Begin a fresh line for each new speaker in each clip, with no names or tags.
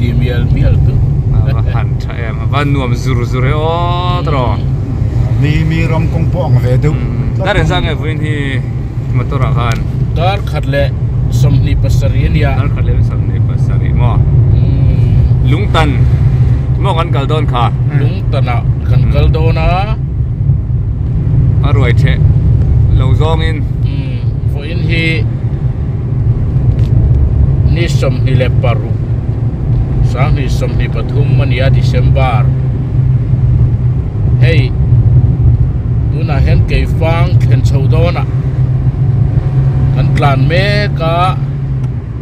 ti mial mial tu.
A va han tha em a va nuam zur zur e aw tawh.
Mi mi ram kawng pawh ang ve deuh.
Dar engzah nge vawiin hi motor ah khan?
Dar khat leh 27 a nia.
Dar khat leh 27 maw? Lungtan maw kan kal dawn kha?
Lungtan ah kan kal dawn a.
A ruai theh lo zawngin.
Vawiin hi ni 26 2023 a nia December. Hei tunah hian keifang thlen chho dawnah kan tlan mek a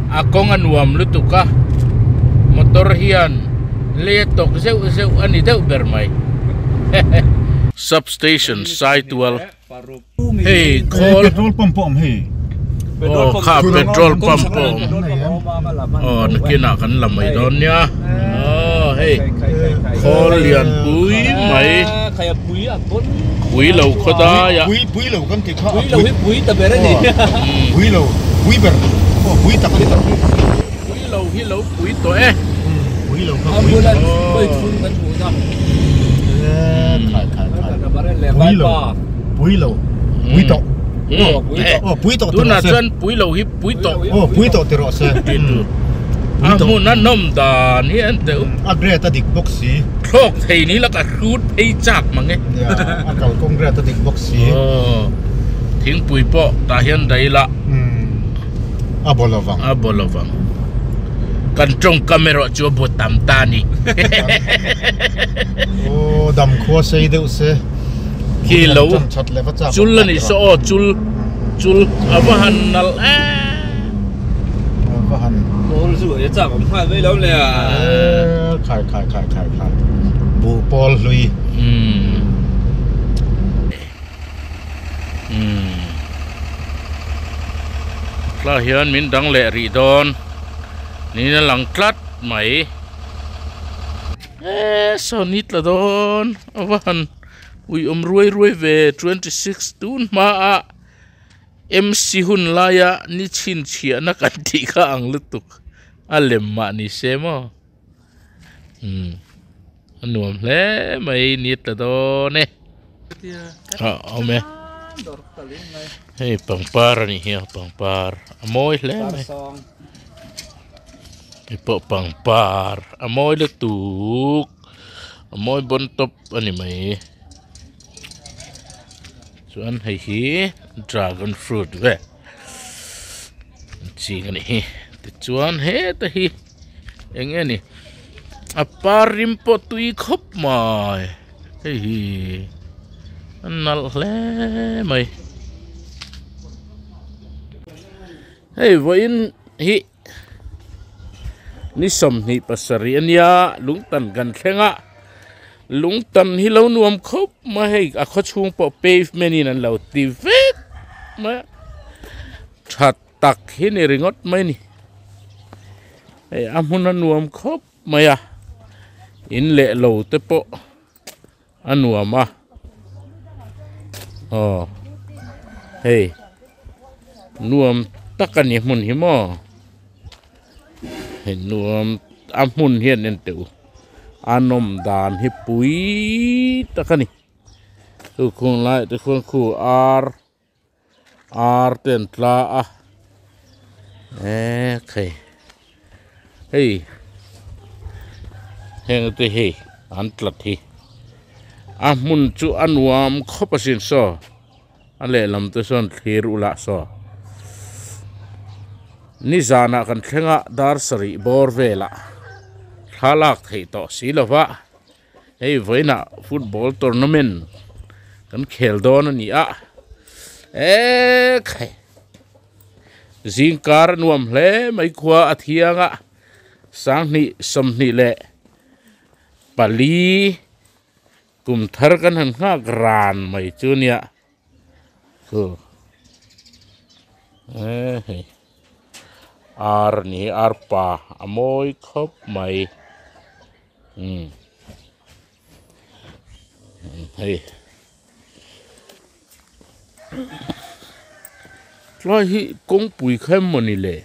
a kawng a nuam lutuk a motor hian lei a tawk zeuh zeuh a ni deuh ber mai Substation Saitual Hei khawl
petrol pump pawh awm hei
aw kha petrol pump pawh awm aw nakinah kan la mai dawn nia aw hei khawl lian pui mai pui lo khaw dai a
pui pui lo kan tih kha pui lo hi pui ta ber ani pui lo pui ber aw pui tak ani
pui lo hi lo pui tawh e
pui lo kha pui khai khai khai pui lo pui lo pui tawh aw pui tawh
tunah chuan pui lo hi pui tawh
aw pui tawh ti rawh se
a hmun a nawm dan hi an teuh
a grade a dik bawk si
thlawk thei ni la ka hrut phei chak mang e
a kalkawng grade a dik bawk si
thingpui pawh tah hian daih ila
a baw lovang
a baw lovang kan tawngkam erawh chu a baw tam ta a ni
aw dam khua sei deuh se
khi lo chul a nih saw aw chul chul a va han nalh em
a va han
pawl chu a chak awm nghal mai lo le a
khai khai khai khai khai buh pawl hlui
umm umm tah hian min dang leh rih dawn niin a lang tlat mai eee saw ni tla dawn a va han ui awm ruai ruai ve 26 tun hmaah MC hun laia ni chhinchhiahna kan tih kha ang lutuk a lem mah ni se maw umm a nuam hle mai ni tla dawn e a awm e hei pangpar a nih hi a pangpar a mawi hle mai hei pawh pangpar a mawi lutuk a mawi bawn tawp a ni mai chuan hei hi dragon fruit vel an ching a nih hi tichuan heta hi eng nge ni a par rim pawh tui khawp mai hei hi a nalh hle mai hei vawiin hi ni 27 a nia lungtan kan thleng a lungtan hi lo nuam khawp mai hei a khaw chhung pawh pavement in an lo ti vek mai a tha tak hi ni ringawt mai a ni hei a hmun a nuam khawp mai a in leh lo te pawh a nuam a aw hei nuam tak a ni hmun hi maw hei nuam a hmun hian en teh u a nawm dan hi pui tak a ni chu khung laiah te khuan khu ar ar te an tla a eee khei hei heng te hi an tlat hi a hmun chu a nuam khawp asin saw a lehlam te sawn thlir ula saw nizanah kan thleng a dar sarih bawr velah thla lak theih tawh si lova. Hei vawiinah football tournament kan khel dawn a ni a eee khai zingkar a nuam hle mai khua a thiang a 2024 kum thar kan han nghak ran mai chu nia chu eee hei ar a ni ar pa a mawi khawp mai. Umm hei tlai hi kawngpui kha em mawni le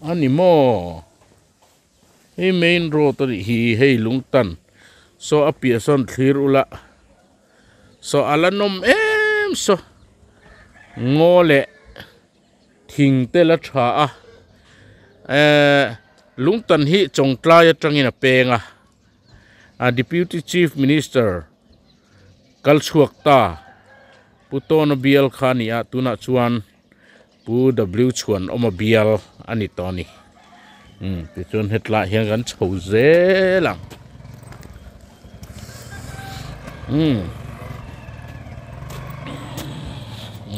a ni maw Hei main road a nih hi hei lungtan saw a piah sawn thlir ula saw a la nawm em saw ngaw leh thing te la tha a ehh lungtan hi chawngtlai atangin a peng a a deputy chief minister kal chhuak ta pu tawna bial kha a ni a tunah chuan. Pu W Chhuanawma bial a ni tawh a ni. Umm tichuan hetlaiah hian kan chho zel ang. Umm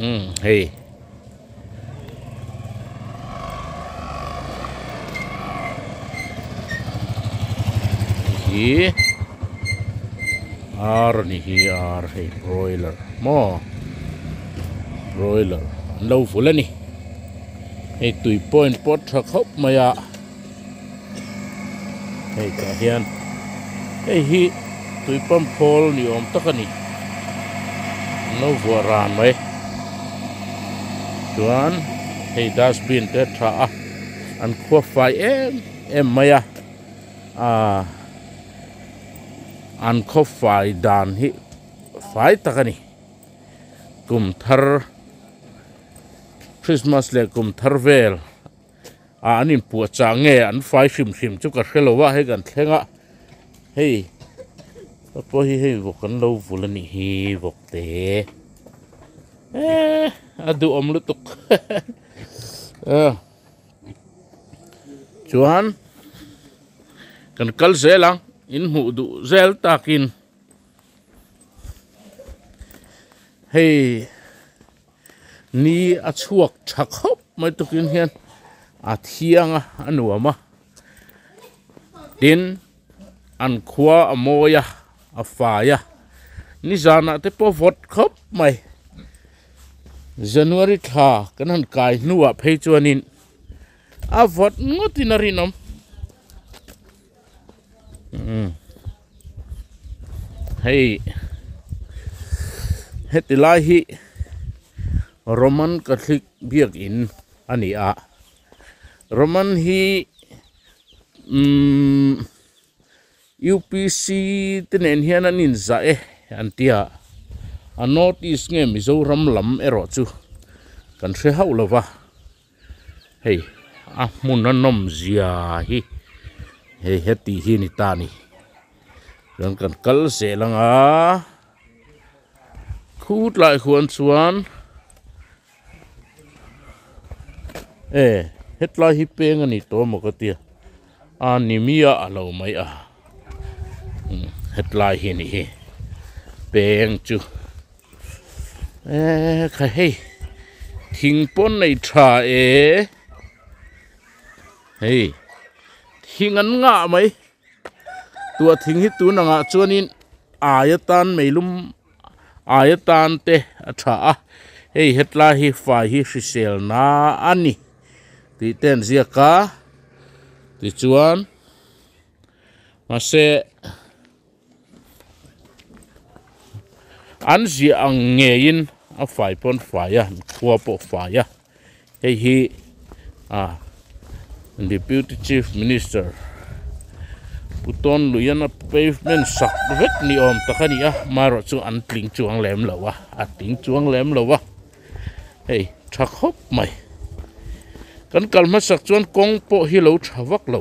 umm hei. Hi ar a ni hi ar hei broiler maw broiler an lo vul a ni hei tui pawh in pawt tha khawp mai a hei tah hian hei hi tui pump khawl ni awm tak a ni an lo vuah ran mai chuan hei dustbin te a tha a an khua fai em em mai a aaa an khaw fai dan hi fai tak a ni kum thar Christmas leh kum thar vel ah an inpuah chah nge an fai hrim hrim chu ka hre lo a hei kan thleng a hei pawh hi hei vawk an lo vul a nih hi vawk te eee a duhawm lutuk aw chuan kan kal zel ang in hmuh duh zel takin hei. Ni a chhuak tha khawp mai tukin hian a thiang a a nuam a tin an khua a mawi a a fai a nizanah te pawh vawt khawp mai January thla kan han kai hnuah phei chuanin a vawt ngawtin a rinawm umm hei heti lai hi Roman Catholic biakin a ni a Roman hi umm U_P_C te nen hian an inzah e an ti a a north east nge Mizoram lam erawh chu kan hre hauh lo va. Hei a hmun a nawm zia hi hei heti hi a ni ta a ni chuan kan kal zel ang a khutlai khuan chuan e hetlai hi peng a ni tawh maw ka tia a ni miah a lo mai a hetlai hi a ni hi peng chu. Eee kha hei thing pawn nei tha e hei thing an ngah mai tuah thing hi tun angah chuanin ai atan meilum ai atan te a tha a hei hetlai hi fai hi hrisel na a ni tih te an ziak a tichuan mahse. An ziah ang ngeiin a fai pawn fai a khua pawh fai a hei hi ah deputy chief minister Pu Tawnluian a pavement sak vek ni awm tak a ni a amaherawh chu an tling chuang lem lo a a tling chuang lem lo a hei tha khawp mai kan kal hmasak chuan kawng pawh hi lo tha vak lo.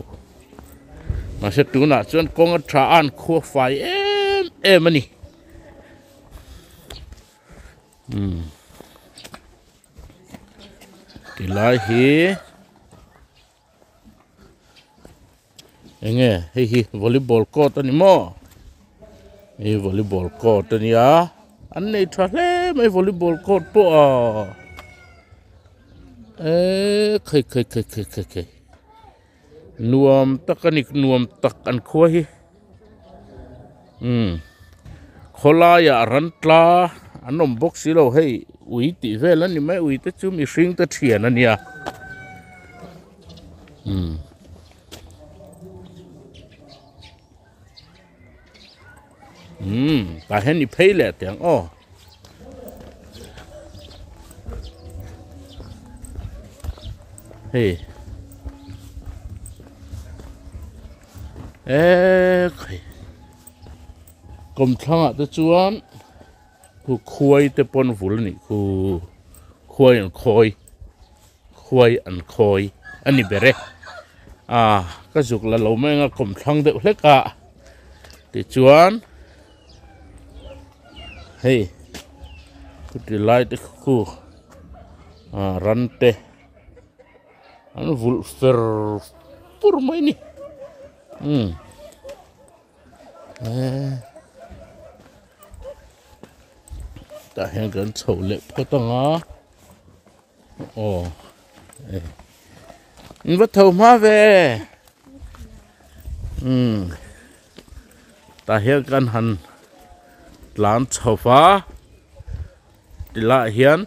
Mahse tunah chuan kawng a tha a an khua fai em em a ni umm tilai hi eng nge hei hi volleyball court a ni maw hei volleyball court a nia an nei tha hle mai volleyball court pawh a eee khai khai khai khai khai khai. Nuam tak a ni nuam tak an khua hi umm khawlaiah ran tla an awm bawk si lo hei ui tih vel a ni mai ui te chu mihring te thian a nia umm. Umm tah hian i phei leh teh ang aw. Hei. E khai kawmthlangah te chuan khu khuai te pawn vul a nih khu khuai an khawi khuai an khawi a ni ber e a ka zuk la lo mai anga kawmthlang deuh hlek a tichuan hei chuti lai te khu ah ran te an vulh fer fur mai a ni umm eee tah hian kan chhoh leh phawt ang a aw e in va tho hma ve umm tah hian kan han tlan chho va tilaiah hian.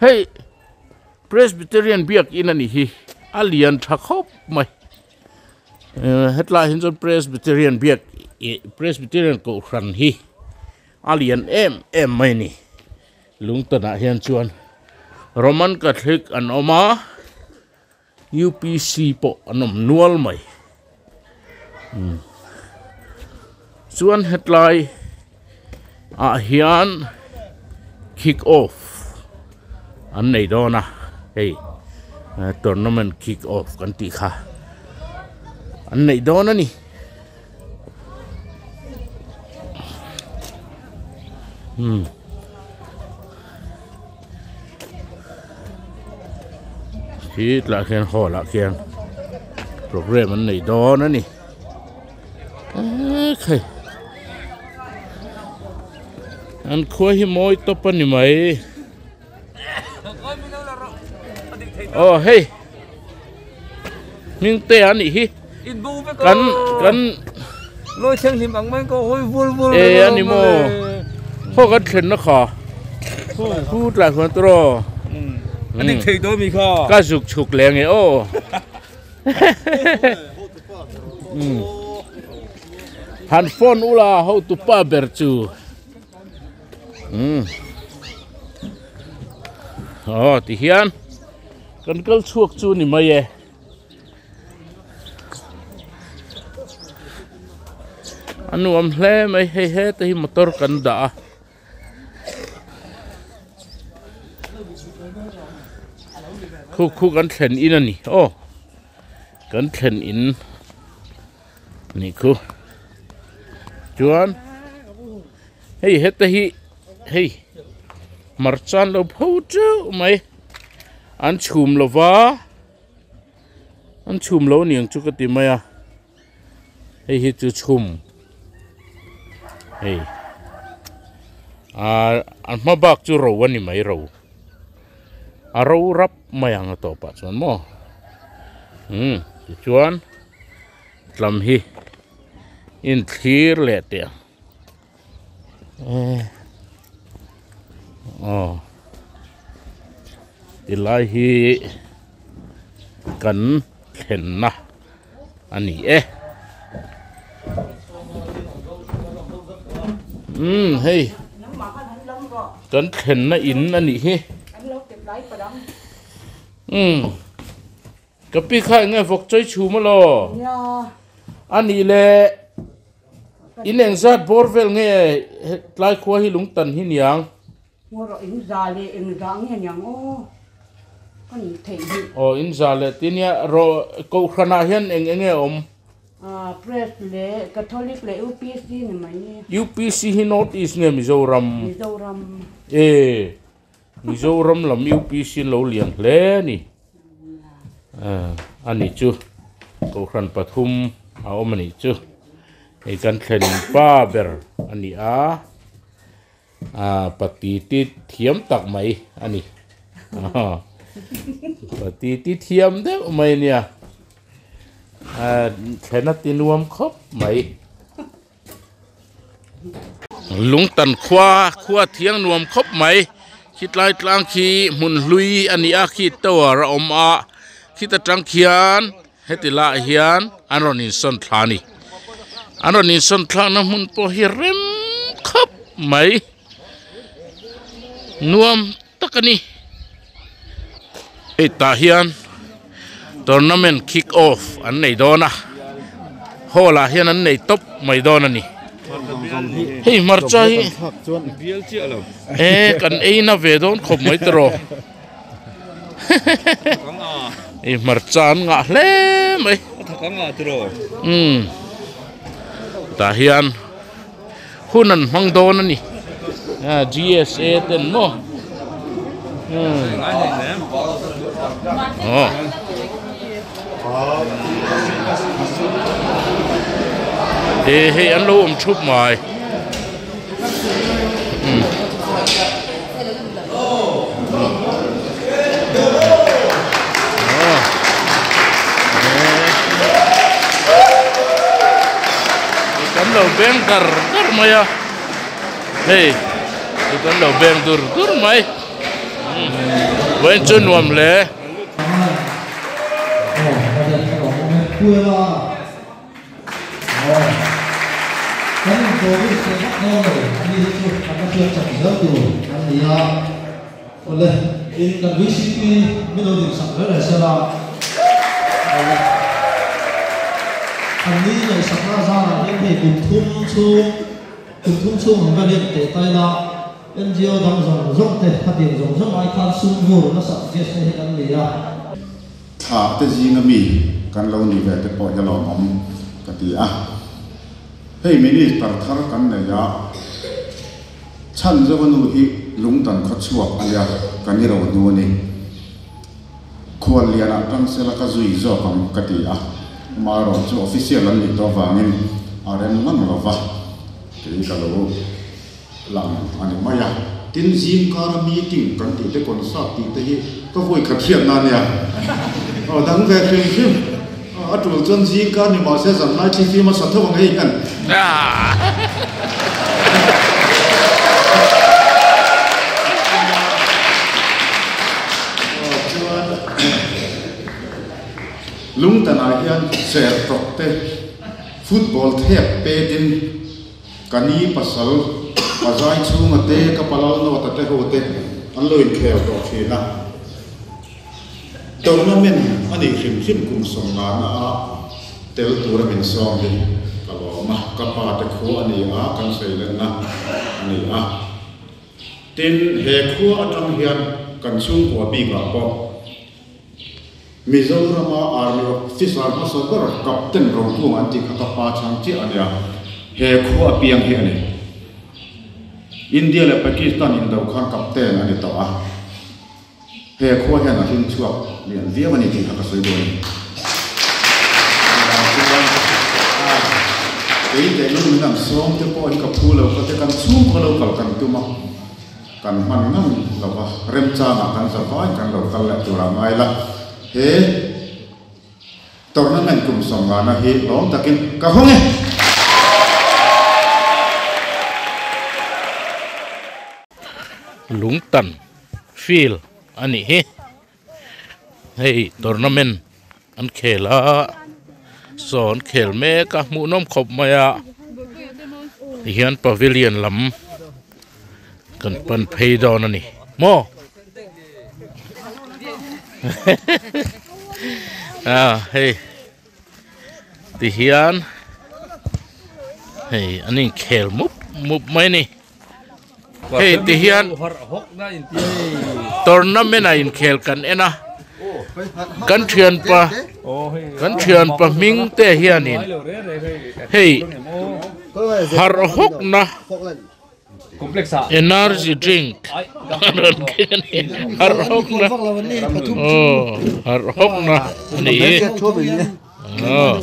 Hei Presbyterian biakin a ni hi a lian tha khawp mai eh hetlai ah hian chuan Presbyterian biak ih Presbyterian kohhran hi a lian em em mai a ni lungtanah hian chuan Roman Catholic an awm a. Upc pawh an awm nual mai umm chuan hetlai ah hian kick off an nei dawn a hei tournament kick off kan tih kha an neih dawn a ni. Umm. Khi tlah khian hall ah khian program an nei dawn a ni ekhei an khua hi mawi tawp a ni mai aw hei hming te a nih hi kan kan
Lawi thianghlim ang mai ko hawi vul vul
e a ni maw khaw kan thlenna kha khu tlai khuan tawh
a dik thei dawn mi kha
ka zuk chhuk leh ange aw han phone ula hotupa ber chu umm aw tihian kan kal chhuak chu ni mai e. A nuam hle mai hei heta hi motor kan dah a khu khu kan thlen in a ni aw kan thlen in nih khu chuan hei heta hi hei hmarcha an lo pho teuh mai an chhum lova. An chhum lo aniang chu ka ti mai a hei hi chu chhum hei ahh a hma bak chu ro a ni mai ro a ro rap mai ang a tawpah chuan maw umm tichuan tlam hi inthlir leh teh ang. Aw tilai hi kan thlenna a ni e umm hei kan thlenna in a nih hi umm. Ka pi kha enge vawk chawi chhum alaw? A nih le in eng zat bawr vel nge tlai khua hi lung tan hi niang?
Ngaw rawh in za leh eng zah nge niang aw ka nih theih hi.
Aw in za leh ti nia rawh kohhranah hian eng enge awm?
Press leh Catholic leh UPC ni mai.
UPC hi North East nge Mizoram?
Mizoram.
E Mizoram lam UPC an lo lian hle a ni. A ni chu Kohhran pathum a awm a nih chu. Hei kan thlen pa ber a ni a, ah pati ti thiam tak mai a ni. Pati ti thiam deuh mai a nia. Ah thlen a ti nuam khawp mai. Lungtan khua khua thiang nuam khawp mai khitlai tlang khi hmun hlui a ni a khi tower a awm a khita tang khian heti lah hian an rawn insawn thla a ni an rawn insawn thlakna hmun pawh hi rem khawp mai nuam tak a ni. Hei tah hian tournament kick off an nei dawn a hall ah hian an nei tawp mai dawn a ni hei hmarcha hi e kan ei na ve dawn khawp mai tawh hei hmarcha an ngah hle mai umm tah hian. Hun an hmang dawn a ni. GSA ten maw. Aw. He hei an lo awm thup mai. Kan lo beng dar dar mai a hei kan lo beng dur dur mai vawiin chu nuam hle.
Kan inpawhin thei vak dawn lo a ni hi chu kan la hriat chak zel tur an ni a. Awle, in kan VCP min lo dinsak reng reng sela. Awle, an ni ngaihsakna zarah hian hei kum thum chhung, kum thum chhung ang vel hian teh ta ila, NGO dang zawng zawng te khatiang zawng zawng ai khan sum vur nasa GSA hi kan ni a.
Thla te zinga mi kan lo ni ve te pawh hi a lawmawm ka ti a. Hei Minister thar kan nei a, chhan zova nu hi lungtan khaw chhuak a nia ka ni ro hnu a ni. Khual lianah tang sela ka zui zawk ang ka ti a, amaherawh chu official an nih tawh avangin a rem ngang lo va, kei ka lo lang a ni mai a. Tin, zingkara meeting kan tih te, concert tih te hi ka vawi khat hriatna a nia. Aw, dang ve hrim hrim. A tul chuan zingkar ni mahse zanlai thli fim a sa tho ang hei hian. Aw, chuan Lungtanah hian sertawk te football thep petin, Ka ni pasal, pa zai chhunga te, ka palal nawta te ho te an lo inkhel tawh thin a. Tournament a nih hrim hrim kum sawmngana a tel tura min sawm hi ka lawm a, ka pa te khua a ni a, kan sawilenna a ni a. Tin, he khua atang hian kan chhungkua bikah pawh Mizorama Army Officer hmasa ber Captain Rokunga an tih kha ka pa chhang chiah a nia, he khua apiang hi a ni. India leh Pakistan indo khan Captain a ni tawh a, he khua hian a hlim chhuak lian viau a ni tih kha ka sawi duh a ni. Chuvang chuan kei leh lung min an sawm te pawh hi ka phu lo ka te kan chhungkaw lo kal kan tum a. Kan hman ngang lo va, remchangah kan za vai kan lo kal leh tur a ngai la. He tournament kum sawmngana hi lawm takin ka hawng e!
Lungtan field a nih hi. Hei tournament an khel a saw an khel mek a hmuhnawm khawp mai a tihian pavilion lam kan pan phei dawn a ni maw a hei tihian hei an inkhel mup mup mai a ni. Hei ti hian tournament ah inkhel kan en a kan thianpa kan thianpa hming te hianin hei harh hawk na energy drink a rawn keng a ni harh hawk na aw harh hawk na a ni hi aw.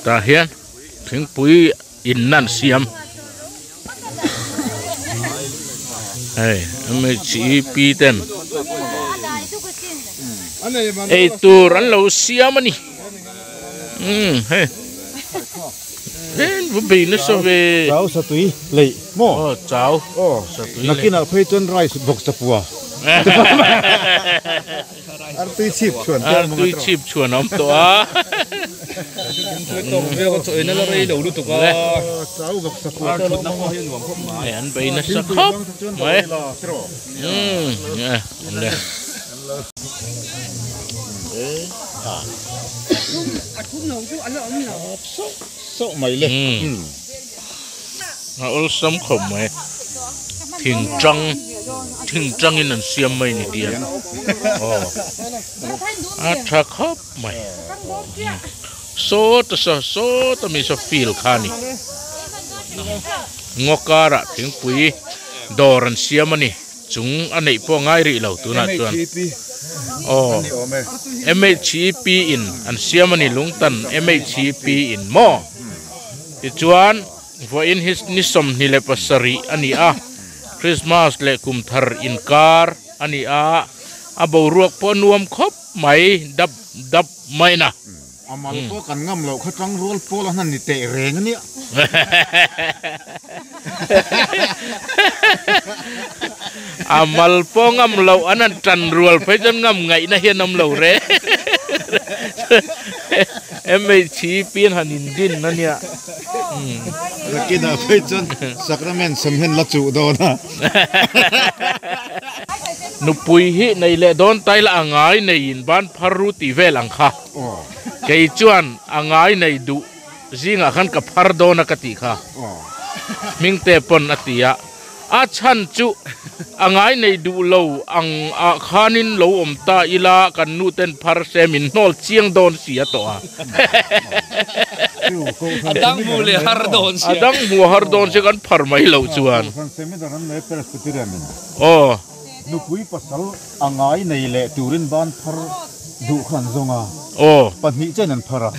Tah hian thingpui in nan siam hei mhep ten ei tur an lo siam a ni umm hei heng va bei nasa ve
chau satui leih maw
aw chau satui leih
nakinah phei chuan rice bawk chapua Artui chhip chhuan te
Artui chhip chhuan a awm tawh a. An bei nasa khawp mai. A awlsam khawp mai. Thing tang thing tangin an siam mai ni tiang. Aw a tha khawp mai. Saw ta saw saw ta mi saw field kha a ni. Ngaw karah thingpui dawr an siam a ni. Chung a neih pawh ngai rih lo tunah chuan. Aw MHEP in an siam a ni lungtan MHEP in maw? Tichuan vawiin hi ni 27 a ni a, Christmas leh kum thar inkar a ni a, a boruak pawh a nuam khawp mai dap dap mai na.
A mal pawh kan ngam loh kha tangrual pawl a hnan ni teh reng a nia.
A mal pawh ngam loh an han tan rual phei chuan ngam ngaihna hian awm lo re. MHP an han indin a nia.
Rakinah phei chuan sacrament sem hian la chuh dawn a.
Nupui hi nei leh dawn tai la a ngai neiin ban phar ru tih vel ang kha. Kei chuan a ngai nei duh zingah khan ka phar dawn a ka tih kha. Hmingte pawn a ti a. A chhan chu a ngai nei duh lo ang ah khanin lo awm ta ila kan nu ten phar se min hnawl chiang dawn si a tawh a.
A dang hmu leh har dawn
sia. A dang hmu har dawn sia kan phar mai loh chuan. Aw.
Nupui pasal a ngai nei leh turin ban phar duh kha an zawng a.
Aw.
Pahnih chen an phar a.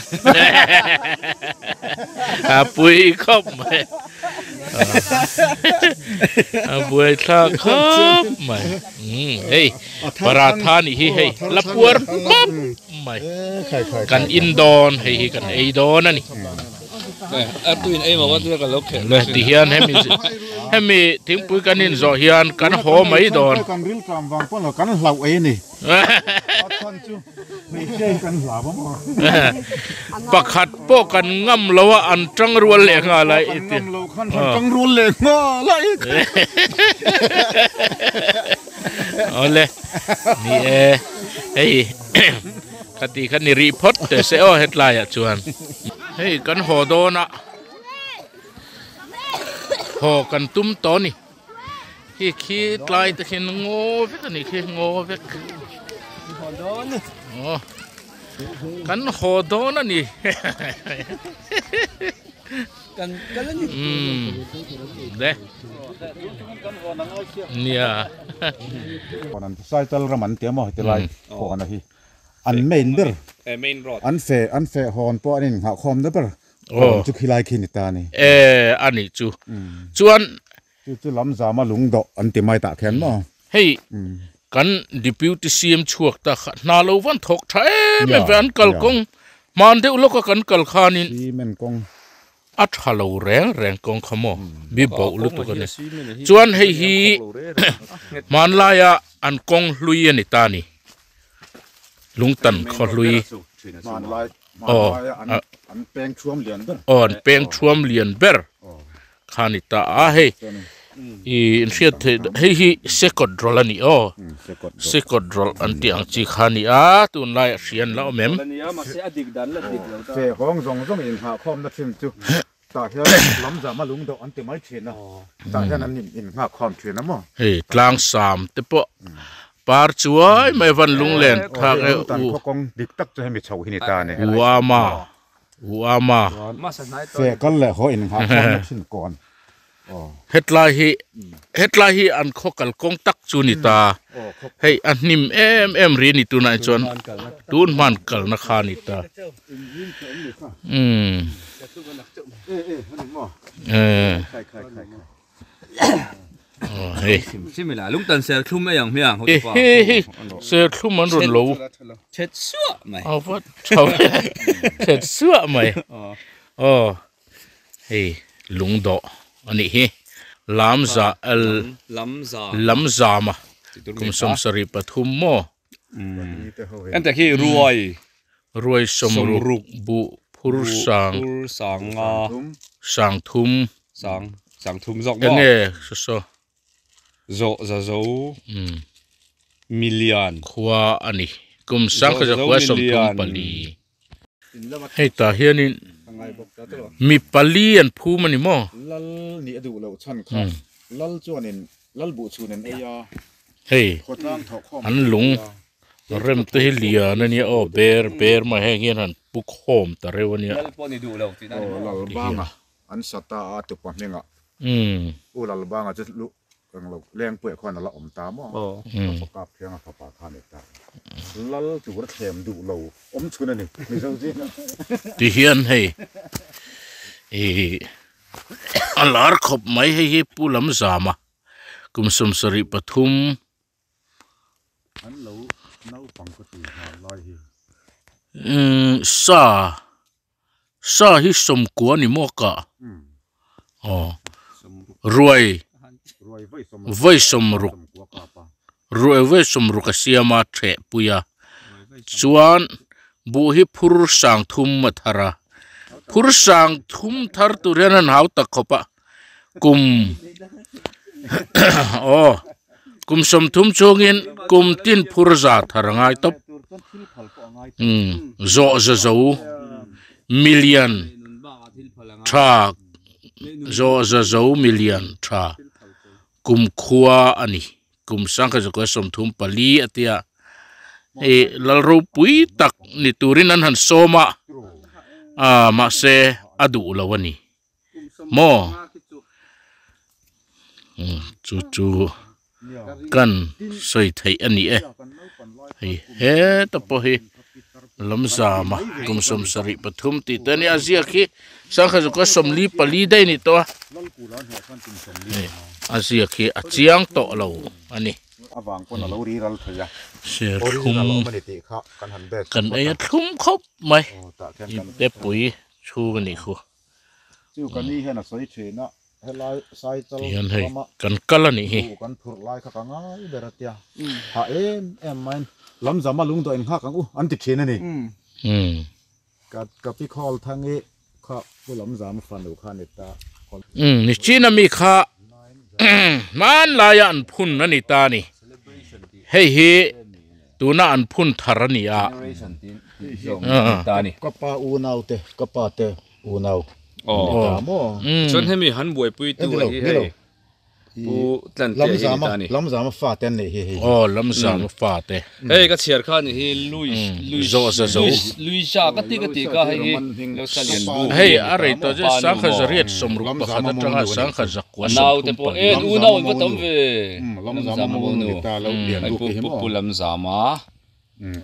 A pui khawp mai. A buai thlak khawp mai. Hei paratha nih hi hei la puar pap mai. Kan in dawn hei hi kan ei dawn a ni. Ti hian hemi hemi thingpui kan in zawh hian kan haw mai dawn.
Kan rilṭam vang pawn lo kan hlauh ei a ni. A chhan chu hmeichhia hi kan hlau a maw.
Pakhat pawh kan ngam lo a an tang rual leh nghal a
i ti. Kan ngam lo khan kan tang rual leh nghal a i ti.
Awle ni e hei khati kha ni rih phawt teh se aw hetlai ah chuan. Hei kan haw dawn a haw kan tum tawh a ni. Khi khi tlai te khian ngaw vek a nih khi ngaw vek aw kan haw dawn a ni
kan kal a ni
umm le nia
saital ram an ti a maw heti lai hawn a hi an main ber an feh an feh hawn pawh an innghahkhawm na ber Aw chu khilai khi ni ta ni.
E a nih chu. Chuan
chu chu lam zama lung dawh an ti mai tah khian maw.
Hei kan Deputy CM chhuak ta kha hna lo van thawk tha em em ve an kal kawng hman deuh lawka kan kal khanin
cement kawng
a tha lo reng reng kawng kha maw mi boh lutuk a ni. Chuan hei hi hmanlaia an kawng hlui a ni ta ni. Lungtan khaw hlui. Aw
an peng thuam lian ber.
Aw an peng thuam lian ber kha ni ta a hei i in hriat theih hei hi sekawt rawlh a ni aw sekawt rawlh an tih ang chi kha a ni a tunlai ah hria an la awm em.
Feh hawng zawng zawng in nghahkhawm na thin chu tah hian lam zam a lung deuh an ti mai thin a tah hian an in nghahkhawm thin a maw.
Hei tlang sam te pawh Par chuai mai van lunglen thlak e
u. Kawng dik tak chu hemi chho hi ni ta a ni.
U ama u ama.
Feh kal leh haw in nghah khan na thin kawn.
Hetlai hi hetlai hi an khaw kal kawng tak chu ni ta. Hei a hnim em em ri ni tunah hi chuan tun hman kalna kha ni ta. Umm.
Simila lungtan serthlum ei ang hmiang ho pa.
Serthlum an rawn lo.
Thet suah mai.
A va tha ve. Thet suah mai. Aw hei lungdawh a nih hi. Lamza al lamzama kum 73 maw.
Ente khi ruai.
Ruai sawmruk buh phur sang
phur sang nga
sang thum
sang sang thum zawk maw
enge saw saw
zawh za zo milian
khua a ni kum sang kha zakua sawmthum pali hei tah hianin mi pali an phum a ni maw
lal nih a duh loh chhan kha lal chuanin lal buh chhunin ei a
hei
khawtlang thawh khawm
an lung Rem te hi lian a nia aw ber ber mai heng hian han pu khawm ta reuh a nia.
Lal pawh ni duh lo tih na ni maw?
Aw Lalbanga an sa ta a tupa hmingah U Lalbanga chu lu eng lo Lengpuiah khuan a la awm ta maw? Ka kap thiang a fapa kha a ni ta. Lal tur a thlem duh lo awm chhun a ni Mizo zingah.
Ti hian hei ih a lar khawp mai hei hi Pu Lamzama kum 73
An lo naupang ka ti nghal lai hi.
Umm sa sa hi sawmkua ni maw ka aw ruai vawi sawmruk ruai vawi sawmruk a siam a theh pui a chuan buh hi phur sang thum a thar a phur sang thum thar tur hian an hau tak khawp a. Kum aw kum 30 chungin kum tin phur za thar a ngai tawp umm zawh za zo million tha zawh za zo million tha kum khua a ni kum sangkhat zakua 34 a tia hei lal ropui tak ni turin an han sawm a ah mahse a duh lo a ni. Maw? Chu chu kan sawi theih a ni e. Hei heta pawh hi Lamzama kum 73 tih te a nia a ziak hi sangha zuka 44 daih a ni tawh a. Hei a ziak hi a chiang tawh lo a ni. Serthlum kan ei a thlum khawp mai ipte pui chhung a nih khu.
Chu ka ni hian a sawi thin a, helai Saichal
Tihian hei
rama
kan kal a nih hi.
buh kan phurh lai kha ka ngai ber a tia. Ha em em maiin Lamzama lungdawh in nghak ang u an ti thin a ni. Ka ka pi khawl thang i kha Pu Lamzama fanu kha a ni ta.
Umm Nichina mi kha hmanlaia an phun a ni ta a ni. Hei hi tuna an phun thar a ni a.
Ka pa unau te, ka pa te unau an ni ta maw?
Chuan hemi han buaipui tu a hi hei Pu Tlantea hi ni ta a ni.
Lamzama fa te an nih hi hei.
Aw Lamzama fa te.
Hei ka chhiar kha ni hi Luis Luis Luisa ka ti ka ti ka hei hi
Hei a rei tawh chu sangkhat zariat 61 atanga sangkhat zakua 34.
E unau an va tam ve. Lamzama monu hei pu pu pu Lamzama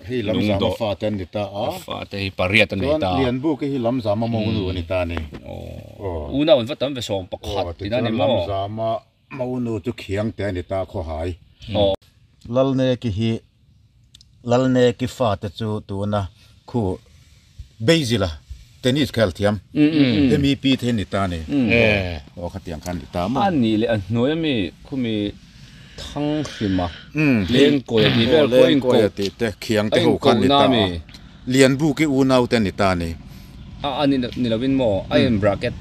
Hei Lamzama fa te an ni ta a.
Fa te hi pariat an nei ta.
Chuan Lianbuki hi Lamzama monu a ni ta a ni.
Unau an va tam ve 11 tina ni maw.
Lamzama monu chu khiang te a ni ta khawhai. Lalneki hi Lalneki fate chu tuna khu Basil a tennis khel thiam MEP te hi ni ta ni. Aw khatiang khan ni ta maw.
A nih leh a hnuai ami khumi thang hrima lengkawi a tih vel pawh a
inkoh tih te khiang te ho khan ni ta a Lianbuki unau te ni ta ni.
A ni lovin maw a in bracket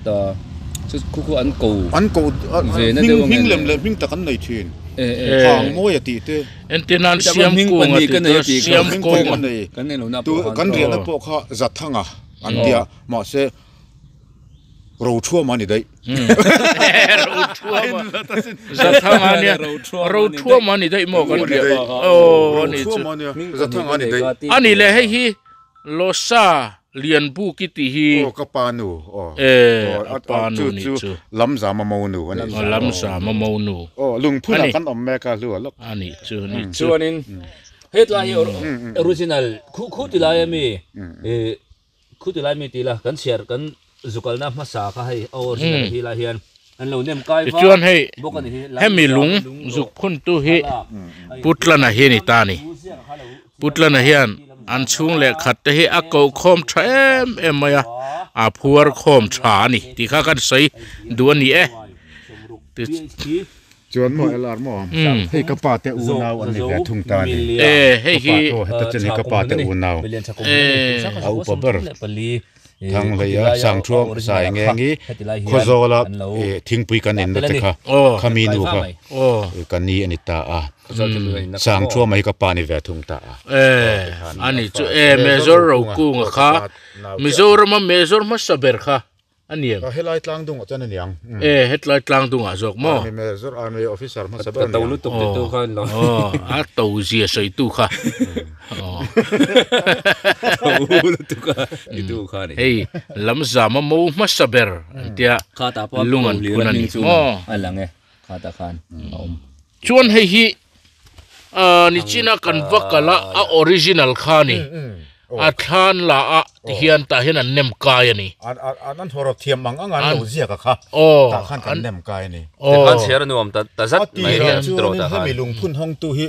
chu khu khu an ko
an ko
ve na deuh
hming lem leh hming tak an nei thin hang mawi a tih te
entirnan siam kung a tih te siam kung
a nei kan riahna pawh kha Zathanga an tia mahse Rothuama a ni daih
Rothuama Zathanga nia Rothuama a ni daih maw kan riah aw a ni chu
Zathanga a ni daih
a ni leh hei hi Losa Lianbuki tih hi.
Aw ka pa nu aw.
E a pa nu nih chu.
Lamzama mo nu a nih chu.
Lamzama mo nu.
Aw lungphun ah kan awm mek a hlu a lawk.
A nih chu nih chu.
Chuanin hetlai hi original khu khu ti lai ami khu ti lai mi ti la kan chhiar kan zukalna hmasa kha hei a original hi lai hian an lo nem kai va
Tichuan hei
bawk a ni hi
hemi lung zuk phun tu hi Putlana hi a ni ta a ni. Putlana hian an chhung leh khat te hi a koh khawm tha em em mai a, a phuar khawm tha a ni tih kha kan sawi duh a ni e.
Chuan maw LR maw? Hei ka pa te unau an ni ve thung ta a ni.
E hei
Ka pa
hi.
aw heta chen hi ka pa te unau. A upa ber Thanghlei a Sangthuam Sai Ngengi Khawzawla thingpui kan inna te kha khami nu kha ka ni a ni ta a. Sangthuama hi ka pa ni ve thung ta a.
E ani chu e Major Rokunga kha Mizorama Major hmasa ber kha. A niang.
Ka helai tlang dungah chuan a niang.
E, hetlai tlang dungah zawk maw?
Army Major, Army Officer hmasa ber a niang.
Ka to lutuk ti tu kha lo.
Aw, a to zia sawi tu kha. Aw.
To lutuk a ti tu kha ni.
Hei, lam zama mo hmasa ber an tia.
Kha ta pawh
lung an phun a ni maw?
A lang e, kha ta khan a awm.
Chuan hei hi Nichina kan va kal a, a original kha ni. A thlan la a ti hian tah hian an nem kai a ni.
An hawrawp thiam ang ang an lo ziak a kha. Tah khan kan nem kai a ni.
Tikhan chhiar nuam ta zat mai hian tiraw tah khan.
Hemi lungphun hawngtu hi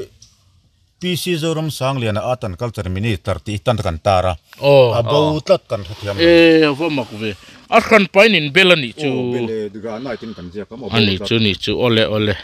PC Zoram Sangliana Art and Culture Minister tih hi tan kan tar a. A bo tlat kan hrethiam lo.
E a va mak ve. A hran pain in bel a nih chu.
Aw bel e, granite in kan ziak a maw bo tlat.
A nih chu nih chu awle awle.